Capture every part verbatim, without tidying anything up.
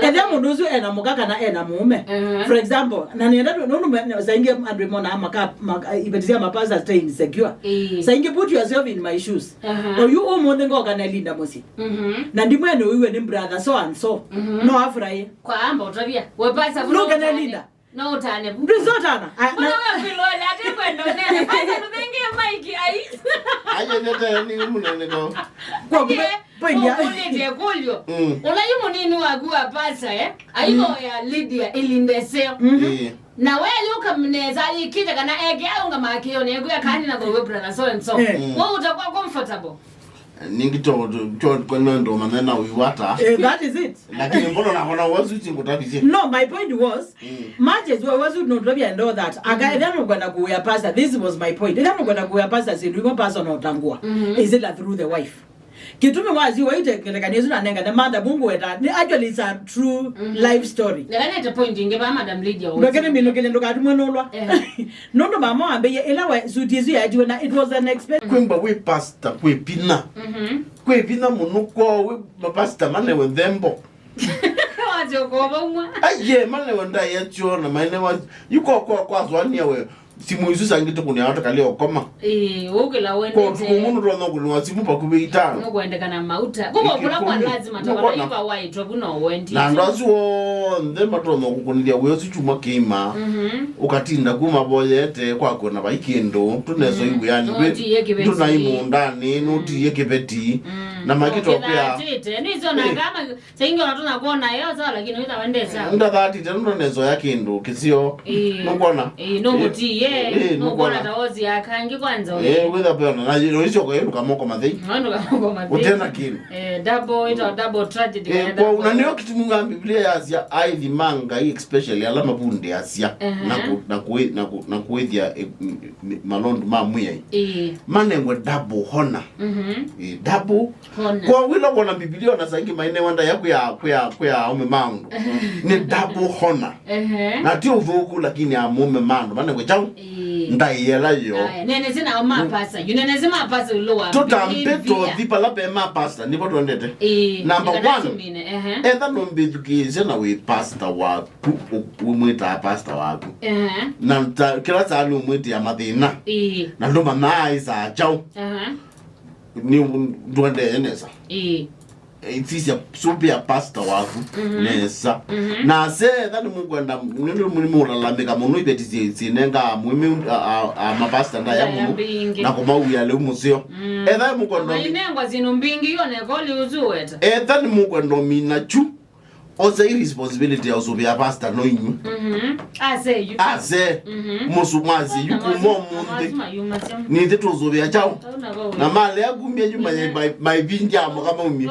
Ethĩa mũndũ ũsu ena mũka kana ena mũũme. Uh-huh. For example, na nĩenda tu, nũndũ me-, saingĩ andũ monaa maka, maka, iveti sya mapasta stay insecure. Ĩĩ. Saingĩ put yourself in my shoes. Uh-huh. Oyu ũmũnthĩ ngoka na Linda mũsyĩ. Mhm. Na ndimwene ũiwe nĩ brother so and so. Mhm. No afurahi. Kwa amba ũtavia. We pasta, no ũtane. Linda. No ũtane. Ndũsotana. Ah, mbona na- wekwĩloela ate kwenda ũnene? Pasta, tũthengie maiki, ai. Aye, nete ni mũnene ko. Kwa kumbe, point ya- ũkũlĩtye kũlyo. Mm. Ũla yu mũnini waku wa pasta, eh? Aithoea Lydia ĩlinda ĩseo. Mhm. Ĩĩ. Na we ayũka nesa yĩkĩte kana eke aũngama akĩone ekwĩa kani na thowe brother so and so. Eh. Mm. We ũtakwa comfortable. Ningi to, to, to, kwa ndio ndo manena uiwata. Eh, that is it. Lakini mbona naona wasu chingutabizie. No, my point was, mm, much as well, wasu no tobia and all that. Aka, mm, ethĩa no kwenda kuya pastor. This was my point. Ethĩa no kwenda kuya pastor, si ndio pastor no tangua. Mm-hmm. Is it that through the wife? Kĩtumi wazi waite ngelekany'o isu nanengane manda Mungu weta. Ni actually it's a true, mm-hmm, life story. Ngelekany'o point ingi ba Madam Lydia. Ndokene mino kile ndokatumwe nolwa. Eh. Nũndũ mama wambĩie ĩla we suti ĩsu yaetiwe na it was an expense. Kwĩmba wĩ pastor kwĩ vinya. Mhm. Kwĩ vinya mũno kwoo wĩ mapasta manewe nthembo. Wasyoka ũvaumwa. Aiye, manewe ndaĩa kyo na manewa yu kwa, kwa, kwasũanĩa we simũ isu sangĩ tũkũnĩa watakalĩ okoma. Ĩĩ, ũkĩla kwa wendete. Ũtukũ mũno tũtonya kũnĩwa simũ vakuvĩ itano. Nũkwendekana mauta. Kuma kũla kwa lazima tũkona tavalaĩva waitwa vu no wendi. Na andũ asu onthe matonya kũkũnĩthya wĩa ũsu kyumwa kĩima. Mhm. Ũkatinda kuma voyete kwa kwona vai kĩndũ, tũneso, mm, iwĩanĩ, nũtiie kĩveti, tũnai mũũndanĩ, nũtiie kĩveti. Mm. Na makĩtokwĩa. Ũkĩthatĩte. Nĩsyo na, eh, kama saingi ona tũnakuona yo sawa, lakini wĩtha wende sawa. Ndathatĩte nũndũ nesoya kĩndũ kĩseo. Ĩĩ. Nũkwona? Ĩĩ, nũmũtiie. Ĩĩ, nũkwona? Nũkwona ta wosi ya kangi kwanza. Ĩĩ, wĩtha peona na yĩlo icio kwa yĩluka moko mathei. Nũndũ kamoko mathei. Ũtena kĩndũ. Eh, double, ito double tragedy. Eh, kana kwa double. Na nĩyo kĩtumi wa Biblia yasya, aithi ma Ngai, especially ala mavundĩasya, ehe, na ku-, na kuĩ-, na ku-, na kuĩthya, eh, m-, m-, malondu ma Mwĩai. Ĩĩ. Manengwe double honor. Mhm. Ĩĩ, double honor. Kwa wĩla kuona Biblia ona saingi mainewa ndaĩa kwĩa, kwĩa, kwĩa aume ma andũ. Nĩ double honor. Ehe. Na ti ũthũku, lakini amũme ma andũ manengwe kyaũ? Ĩĩ. Ndaĩa ĩla yo. Aya, nenesi nao ma pastor. Yu nenesi ma pastor ĩũlũ wa Biblia. Tũtambe tũthi pala pe ma pastor, nĩvo twendete. Ĩĩ, number one, nĩkana tumine, ehe. Etha nũmbĩthukĩĩsya na wĩ pastor waku, ũ-, ũmwĩtaa pastor waku. Ehe. Na ta, kĩla saa nĩũmwĩtĩa mathĩna. Ĩĩ. Na ndũmanyaa ĩsaa kyaũ. Ehe. Nĩ ndũendee nesa. Ĩĩ. Sisya, sũvĩa pastor waku, mhm, nesa. Mhm. Na ase etha nĩmũkwenda, nĩmũlalamĩka mũno iveti syĩ-, syĩnengaa mũĩmĩ, a, a, a, mapasta ndaĩa, ndaĩa mũno mbingĩ. Na kũmauĩa lĩu mũseo. Mm. Etha nĩmũkwenda ũmi-, mainengwa syĩndũ mbingĩ, yu oneka ũlĩ ũsu weta. Etha nĩmũkwenda ũmina kyu, osei responsibility ya ũsũvĩa pastor no inyw'ĩ. Mhm. Ase yu. Ase. Mhm. Mũsu mwasi yu kuma ũmũnthĩ. Nĩthe tũsũvĩa kyaũ. Na malea kumya yu mai-, mai-, maivindya mũka maumye.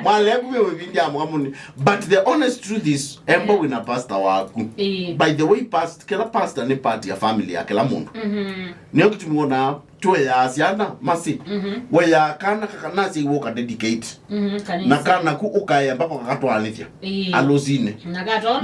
Malea kumya maivindya mũka maumye. But the honest truth is, emba wĩna pastor waku. Ĩĩ. By the way, past-, kĩla pastor nĩ part ya family ya kĩla mũndũ. Mhm. Nĩyo kĩtumi wonaa tũeaa syana masĩ. Mhm. Weyaa kana kaka nasya iwe ũka dedicate. Mhm, kanisa. Na kana ku ũkaea mbako kakatwaanĩthya. Ĩĩ. Alũsinĩ.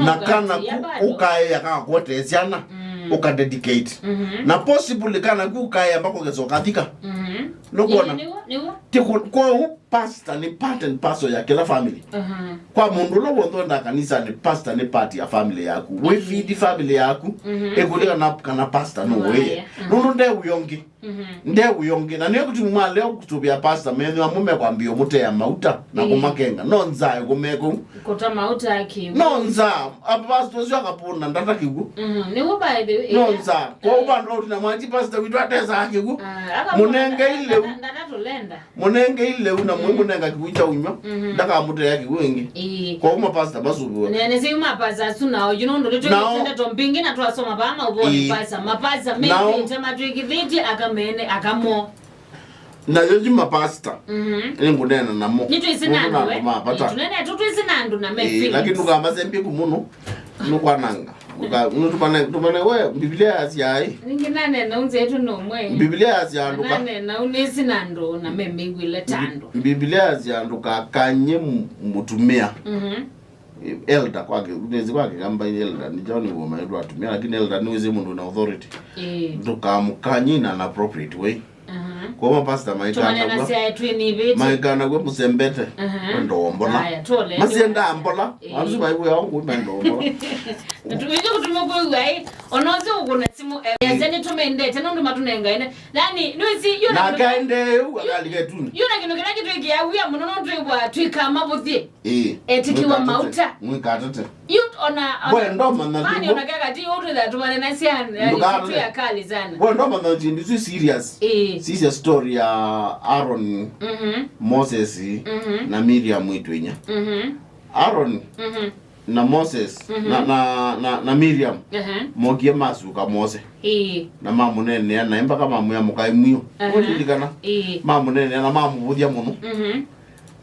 Na kana ku ũkaea kakakwetee syana, mm, ũka dedicate. Mhm. Na possibly kana ku ũkaea mbako kesa ũkathika. Mhm. Nũkwona? Nĩw'o, nĩw'o. Ti ku-, kwoou pastor nĩ part and parcel ya kĩla family. Mhm. Kwa mũndũ ũla w'onthe wendaa kanisanĩ, pastor nĩ part ya family yaku. Wĩ feed family yaku, mhm, ĩkũlika na kana pastor nũwĩe. Mhm. Nũndũ nde wĩongi. Mhm. Nde wĩongi. Na nĩyo kĩtumi malea kũsũvĩa pastor, menyu amwe mekwambia ũmũtea mauta na, ĩĩ, kũmakenga. No nzaa ĩkũmekũ. Kũta mauta kĩw'ũ. No nzaa. Apa pastor ũcio akapona ndata kĩw'ũ. Mhm. Nĩw'o by the way. No nzaa. Kwa, eh, ũvandũ wa ũtina mwaji pastor witũ atesaa kĩw'ũ. Ah, aka mũnenge ileu. Ndata tũlenda. Mũnenge ileu na, mm, mũimũnenga kĩw'ũ kya ũnyw'a. Mhm. Ndakamũtea kĩw'ũ ĩngĩ. Ĩĩ. Kwa uma pastor masũvĩwe. Nene si uma pastor asu nao, you know, ndo ndeto mbingĩ na twasoma. Nao, ndeto mbingĩ na twasoma vaa maũvonĩ, ĩĩ, pastor. Mapastor, nao, mĩte matwĩkĩthĩtye akamene, akamo. Na yo yu mapasta, mhm, nĩngũneena namo. Nĩtwĩsĩ na andũ, eh? Nũndũ nĩ andũ ma vata. Tũnene tu twĩsĩ na andũ na me, ĩĩ, feelings. Lakini ndũkamasembie ku mũno, nũkwananga. Ndũka-, nũtũmane, tũmane we, Biblia yasya ĩ. Ningĩ nanena ũnzĩa tu nũmwe. Biblia yasya andũ ka- nanena ũnĩsĩ na andũ na me mĩw'ĩle ta andũ. Bi-, Biblia yasya andũ kakanye m-, mũtumĩa. Mhm. Elder kwa ki-, nĩsĩ kwa Kĩkamba elder, nĩ kyaũ nĩ woma yetu atumĩa, lakini elder nĩ wĩsĩ mũndũ na authority. Ĩĩ. Ndũkamũkanye in an appropriate way. Aha. Kwa mapasta maikana kwa. Tũmanena sya twĩnĩvĩte. Maikana kwa mũsembete. Aha. Wendo mbola. Aya, tole. Masienda mbola. Eh. Asu maibu ya wangu mendo mbola. Tuweze kutuma kwa ugai. Onoze ukuna simu. Eh, ya zeni tumendete, nundu matunenga ene. Nani, nuisi, yuna. Na kaende, uga kali ketuni. Yuna kino kila kitu ikia wia, munono tuibwa, tuika mabuthie. Ĩĩ. Etikiwa mauta. Mwĩkatate. Yu ona, ona. Bwe, ndomanya mani ndugu. Ona kaka ti ũtũ tha tũmane na syana, yani, ndũkatate. Kitu ya kali sana. Bwe, ndomanya ndugu si serious. Ĩĩ. Sisia story ya Aaron, mhm, Moses, mhm, na Miriam itwinya. Mhm. Aaron, mhm, na Moses, mhm, na, na, na, na Miriam, ehe, mokie masuka Mose. Ĩĩ. Na mamũneenea naĩ mpaka mamwĩa mũkaĩ mwio. Ehe. Ũlilikana? Ĩĩ. Mamũneenea na mamũvũthya mũno. Mhm.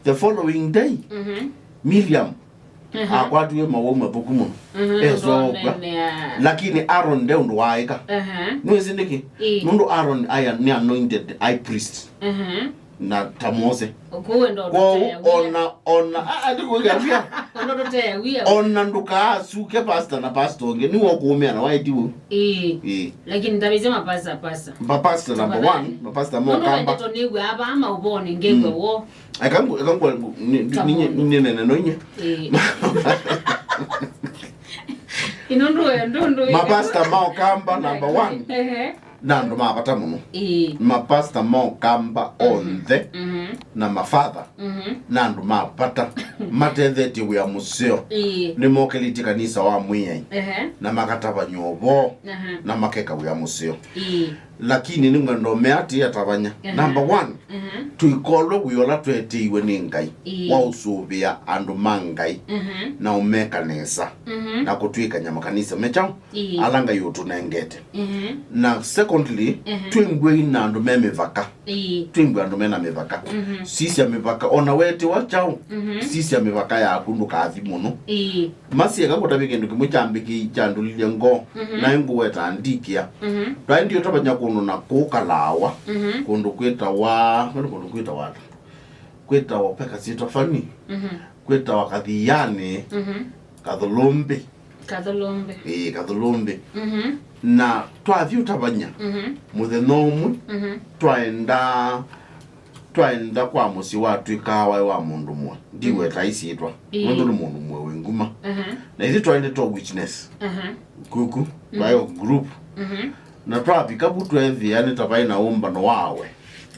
The following day, mhm, Miriam, mhm, akwatiwe mawau mathũku mũno. Mhm. Esookwa. Lakini Aaron nde ũndũ waaĩka. Aha. Nĩwĩsĩ nĩkĩ? Ĩĩ. Nũndũ Aaron aĩ nĩ anointed high priest. Aha. Na ta Mose. Kwoou ona, ona, a, a, ndĩkwĩkĩa wia. Ona ndũkaasuke pastor na pastor ũngĩ, nĩwe ũkũũmĩa na waĩti wau. Ĩĩ. Ĩĩ. Lakini ndavĩsya mapasta, pasta. Mapasta number one, mapasta mokamba. Nũndũ ndeto nĩw'a ava maũvonĩ ngew'a wo. Eka ngu-, eka ngu-, ni-, ni-, ni-, ni-, nene no inye. Ĩĩ. Ino ndũ, ndũ, ndũ. Mapasta ma Ũkamba number one. Ehe. Na andũ ma vata mũno. Ĩĩ. Mapasta ma Ũkamba onthe, mhm, na mafather, mhm, na andũ ma vata matethetye wĩa mũseo. Ĩĩ. Nĩmokĩlĩtye kanisa wa Mwĩai. Ehe. Na makatavany'a ũvoo. Aha. Na makeka wĩa mũseo. Ĩĩ. Lakini nĩngwenda ũmea atĩĩ atavany'a. Aha. Number one, mhm, tũikolwe wĩa ũla tweetĩiwe nĩ Ngai, ĩĩ, wa ũsũvĩa andũ ma Ngai, mhm, na ũmeka nesa, mhm, na kũtwĩkany'a makanisa me kyaũ, ĩĩ, ala Ngai ũtũnengete. Mhm. Na secondly, mhm, twĩngw'ei na andũ me mĩvaka. Ĩĩ. Twĩngw'a andũ mena mĩvaka. Mhm. Sisya mĩvaka, ona wetĩwa kyaũ, mhm, sisya mĩvaka yaku ndũkathi mũno. Ĩĩ. Masi, eka ngũtavye kĩndũ kĩmwe kyambĩkĩi kyandũlilye ngoo, mhm, naĩ ngũweta ndikĩa. Mhm. Twaendie ũtavany'a kũndũ na kũu Kalawa, mhm, kũndũ kwĩtawa, kwĩndũ, kũndũ kwĩtawa ata? Kwĩtawa, ve kasyĩtwa Fani, mhm, kwĩtawa Kathianĩ, mhm, Kathũlũmbĩ. Kathũlũmbĩ. Ĩĩ, Kathũlũmbĩ. Mhm. Na twathi ũtavany'a, mhm, mũthenya ũmwe, mhm, twaenda twaenda kwa mũsyĩ watw'ĩkaa waĩ wa mũndũ mũe, ndiweta, mm, isyĩtwa, ĩĩ, nũndũ nĩ mũndũ mũe wĩ nguma. Aha. Na ithyĩ twaendete o witness, aha, kuku, mm, twaĩ o group. Mhm. Na twavika vu tweethĩa nĩ ta vaĩ na ũmbano wawe.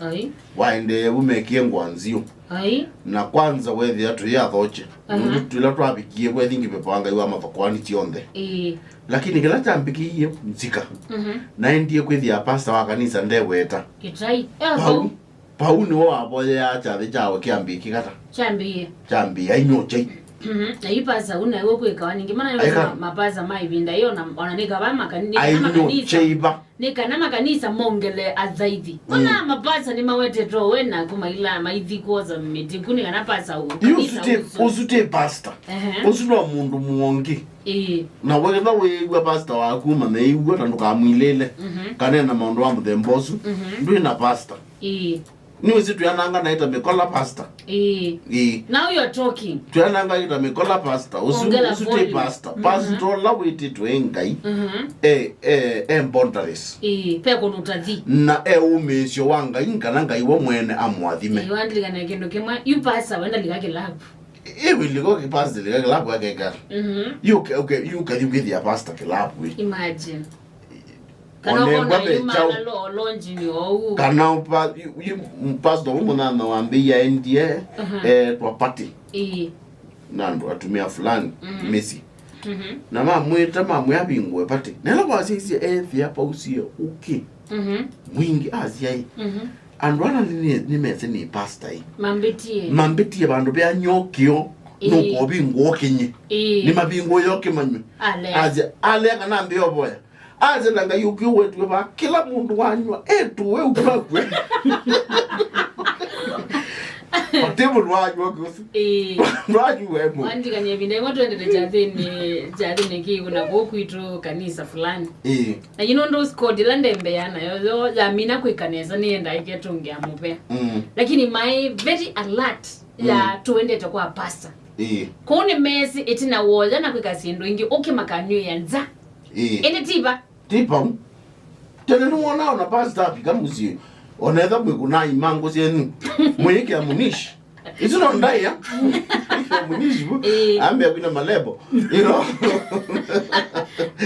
Ai. Waendee vu mekie ngũa nziũ. Ai. Na kwanza weethĩa tũyĩ athoche. Aha. Nũndũ tũla twavikie vu, I think, pepo wa Ngai wa mathokoani syonthe. Ĩĩ. Lakini kĩla kyambĩkĩie nzika, mhm, naendie kwĩthĩa pastor wa kanisa ndeweta. Kĩtai. Eh, vau. Vau nĩvo wavoyeaa kyathĩ kyawe kĩambĩkĩka ta. Kyambĩĩe. Kyambĩĩe, ainywa ũkyai. Mhm. Na yu pasa ũu naĩwe kwĩkawa ningĩ, mana aika- ma-, mapasa ma ĩvinda ĩyo, na ona nĩ kava makani-, nĩ kana ainywa makanisa, ũkyai va. Nĩ kana makanisa mongele athaithi. Mm. Ona mapasa nĩmawetetwe we naku maila maithi kwosa mĩtĩ ku, nĩ kana pasa ũ-, yu kanisa ũsu tĩ, ũsu. Ũsu tĩ pastor. Ehe. Ũsu no mũndũ mũongi. Ĩĩ. Na wetha wĩĩw'a pastor waku, manya ĩw'a na ndũkamwilĩle. Mhm. Kana ena maũndũ ma mũthemba ũsu. Mhm. Ndwĩ na pastor. Ĩĩ. Nĩwĩsĩ twĩananga naĩ ta mĩkola pastor. Ĩĩ. Ĩĩ. Now you're talking. Twĩananga naĩ ta mĩkola pastor. Ũsu, ongela ũsu tĩ volume. Pastor. Mhm. Pastor ũla wĩtĩtwe ĩ Ngai. Mhm. E, e, e boundaries. Ĩĩ. Pe kũndũ ũtathi. Na e ũmĩĩsyo wa Ngai, kana Ngai we mwene amũathime. Ĩĩ, wandilikana kĩndũ kĩmwe. Yu pastor wenda lika kĩlavu. Ĩ, wĩliko kĩ pastor lika kĩlavu akekara. Mhm. Yu ke, okay, yu kathi ũkĩthĩa pastor kĩlavu ĩ. Imagine. Kana onengwa ũkona ve yu kyaũ. Mala lo, lonji ni ou. Kana ũpa-, yu, yu, pastor ũmwe mũnana wambĩie aendie, aha, eh, twa party. Ĩĩ. Na andũ atumĩa fulani, mhm, mĩsyĩ. Mhm. Na mamwĩta, mamwĩa avingũe party. Na ĩla wasyaisye ethĩa pausie ũkĩ. Mhm. Mwingĩ asyaĩ. Mhm. Andũ ala nĩ, nĩ, nĩmesĩ nĩ pastor ĩ. Mambĩtie. Mambĩtie vandũ vea nyokĩo. Ĩĩ. Nũkovingũa ũkĩnyĩ. Ĩĩ. Nĩmavingũe ũkĩmanywe. Ale. Asya, alea kana ambĩe ũvoya. Asya na Ngai ũkĩ ũwetwe va, kĩla mũndũ wanywa, etũwe ũkwakwe. Ate mũndũ wanywa ũkĩ ũsu. Ĩĩ. Ndwanywa ĩmwe. Wandikania ĩvinda ĩmwe twendete kyathĩnĩ, kyathĩnĩ kĩu na kũu kwitũ kanisa fulani. Ĩĩ. Na yu nũndũ Scott ĩla ndembea nayo, yo yamina kwĩka nesa, nĩyendaa ĩketũngĩa mũvea. Mm. Lakini maĩ very alert ya, mm, tũendete kwa pastor. Ĩĩ. Kũu nĩmesĩ ĩtina woya na kwĩka syĩndũ ingĩ, ũkĩ makanyw'ĩa nza. Ĩĩ. Ĩndĩ ti va. Ti vau. Tene nĩwonaa ona pastor avika mũsyĩ, Onetha mwĩkũna imangũ syenyu. Mwĩkĩa munish. Isu no ndaĩa. Munish bu. Eh. Ambĩa kwina malebo. You know?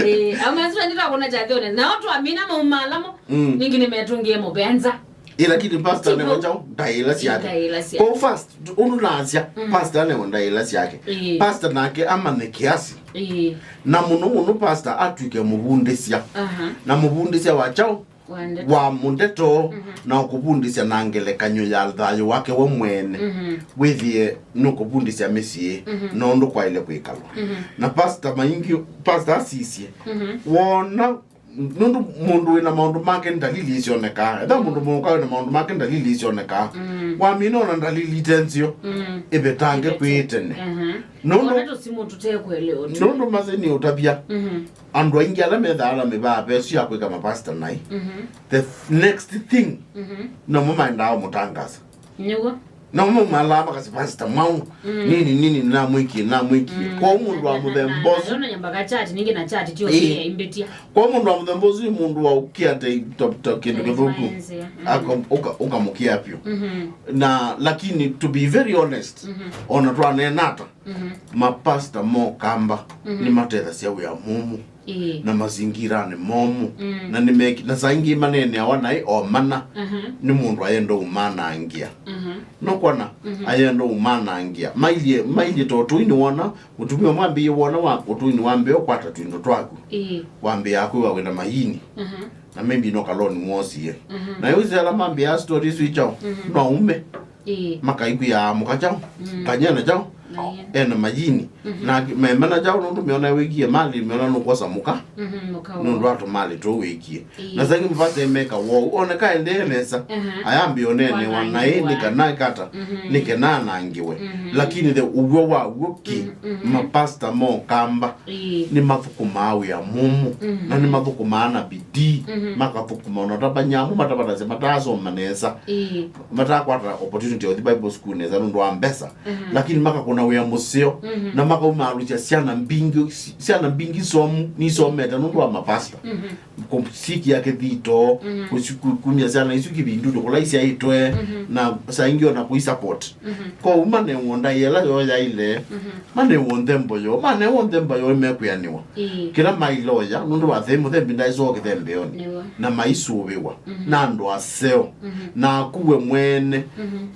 Eh, amazwa ndita kuna jathone. Na watu amina maumaalamo. Mm. Ningi nimetungie mubenza. Ila kini pastor ne wachao ndaĩa syake. Ndaĩa syake. Kwa first, undu nasya, pastor ne ndaĩa syake. Eh. Pastor nake amane kiasi. Eh. Na mũno mũno pastor atwike mũvundĩsya. Aha. Na mũvundĩsya wa chao Wa ndeto. Wa mũndeto, mhm, na ũkũvundĩsya na ngelekany'o ya thayũ wake we mwene. Mhm. Wĩthĩe nũkũvundĩsya mĩsyĩ, mhm, na ũndũ kwaĩle kwĩkalwa. Mhm. Na pastor maingĩ, pastor asisye, mhm, wona, nũndũ mũndũ wĩna maũndũ make ndalili isyonekaa. Etha mũndũ mũka wĩna maũndũ make ndalili isyonekaa. Mm. Wamina ona ndalili itenzio, mm, ĩvetange kwĩ tene. Mhm. Nũndũ, ona tũsimũ tũtekwelewa tu. Nũndũ maseni ũtavya. Mhm. Andũ aingĩ ala methaa ala mĩvaa vesu ya kwĩka mapasta naĩ, mhm, the f- next thing, mhm, namo maendaa ũmũtangasa. Nĩw'o. Namo malaa makasi pasta mwau, mm, nini, nini, namwĩkie, namwĩkie. Mm. Kwa mũndũ wa mũthemba ũsu. Ona nyamba ka chat, ningi na chat, tio, ĩĩ, pia imbetia. Kwa mũndũ wa mũthemba ũsu, nĩ mũndũ wa ũkia te to, to kĩndũ kĩthũku. Mm. Aka- ũka- ũkamũkia pyo. Mhm. Na, lakini, to be very honest, mhm, ona twaneenata, mhm, mapasta mokamba, mhm, nĩmatethasya wĩa mũmũ. Ĩĩ. Na mazingiranĩ momũ. Mm. Na nĩmeki- na saa ingĩ maneeneawa naĩ o mana, mhm, nĩ mũndũ ayenda ũmanangĩa. Mhm. Nũkwona, mhm, ayenda ũmanangĩa. Mailyĩ, mailyĩ to ũtũinĩ wona, mũtumĩa ũmwe ambĩie wona wa ũtũinĩ wambĩĩa ũkwata twindo twaku. Ĩĩ. Wambĩĩa kwĩwa wĩna mayini. Mhm. Na maybe no kaloni mwosie. Mhm. Na yũisĩ ala mambĩĩa story isu ikyao, mhm, no ume. Ĩĩ. Makaikwĩa mũka kyaũ, mm, kanyana kyaũ, na yena, ena mayini. Mhm. Na memena kyaũ nũndũ meona wĩkie mali, meona nũkwosa mũka. Mhm, mũka nũndũ wa tũmali tũu wĩkie. Ĩĩ. Na saingĩ mavasa meka wou, oneka endee nesa. Aha. Ayambi onene wa naĩ, nĩ kana kata, mhm, nĩ kana anangiwe. Mhm. Lakini the ũw'o wa w'o ki, mhm, mhm, mapasta mokamba. Ĩĩ. Nĩmathũkũmaa wĩa mũmũ, mhm, na nĩmathũkũmaa na bidii, mhm, makathũkũma ona ta vanyamu matavatasya mataasoma nesa, ĩĩ, matakwata opportunity ya ũthi Bible school nesa nũndũ wa mbesa, mhm, lakini makakũna wĩa mũseo, mhm, na makaumaalũsya syana mbingĩ, syana mbingĩ somu nisomete nũndũ wa mapasta. Mhm. Kũsikia kĩthito, mhm, kũsi- ku- kumya syana isu kĩvindunĩ kũla isyaĩtwe, mhm, na saa ingĩ ona kũisupport. Mhm. Kwoou manewa ndaĩa ĩla yoo yaĩle, mhm, manewa nthembo yoo, manewa nthembo yoo mekwĩanĩwa. Ĩĩ. Kĩla mailoya, nũndũ wa thei mũthembi ndaĩsoo kĩthembeonĩ. Nĩw'o. Na maisũvĩwa, mhm, na andũ aseo, mhm, na aku we mwene. Mhm.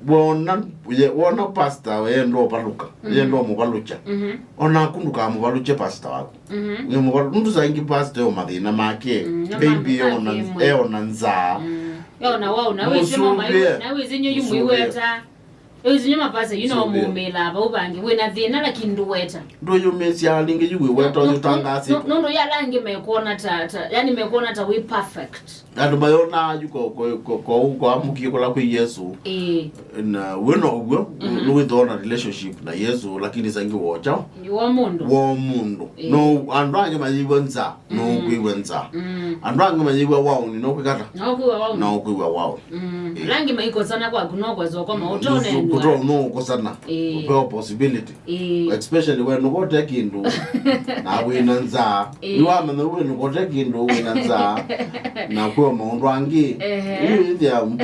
Wona, ye- wona pastor weyenda ũvalũka, mhm, yenda ũmũvalũkya. Mhm. Onaku ndũkamũvalũkye pastor waku. Mhm. Nũndũ saa ingĩ pastor e o mathĩna make. Mm, no maybe mathĩna eona, make mwe. Eona nzaa. Mm. Eona wau, na wĩsĩ mama yu, na wĩsĩ nyu yu mũiweta. Wĩsĩ nyu mapasa yu no mũmĩla vau vangi. Wĩna thĩna lakini ndũweta. Ndũyũmĩsya lingĩ yu wĩweta ũyũtangasĩtwe. Nũndũ yala angĩ mekuona ta, ta, yani mekuona ta wĩ perfect. Andũ mayonaa yu ko- ko- ko- ko- kwaamũkie kũla kwĩ Yesũ. Ĩĩ. Na we no ũw'o, mm-hmm, nĩwĩthĩwa na relationship na Yesũ, lakini saingĩ wokya. Nĩ wa mũndũ. Wa mũndũ. Ĩĩ. No, andũ angĩ mayĩw'a nza, no, mm, ũkwĩw'a nza. Mm. Andũ angĩ mayĩw'a waũni, no kwĩkata. No kwĩw'a waũni. No kwĩw'a waũni. Mm. Ĩĩ. Ala angĩ maikosana kwaku, no kwasoko maũtone. Kũto no ũkosana. Ĩĩ. Ũpewa possibility. Ĩĩ. Especially we nũkote kĩndũ na wĩna nzaa. Ĩĩ. Nĩwamanya we nũkote kĩndũ wĩna nzaa na kwĩwa maũndũ angĩ. Ehe. Ĩĩ, ĩthĩa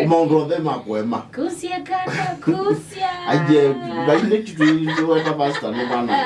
maũndũ onthe makũema. Kusia kaka, kusia. Aje, vaile kitu iliweta pastor nũkana.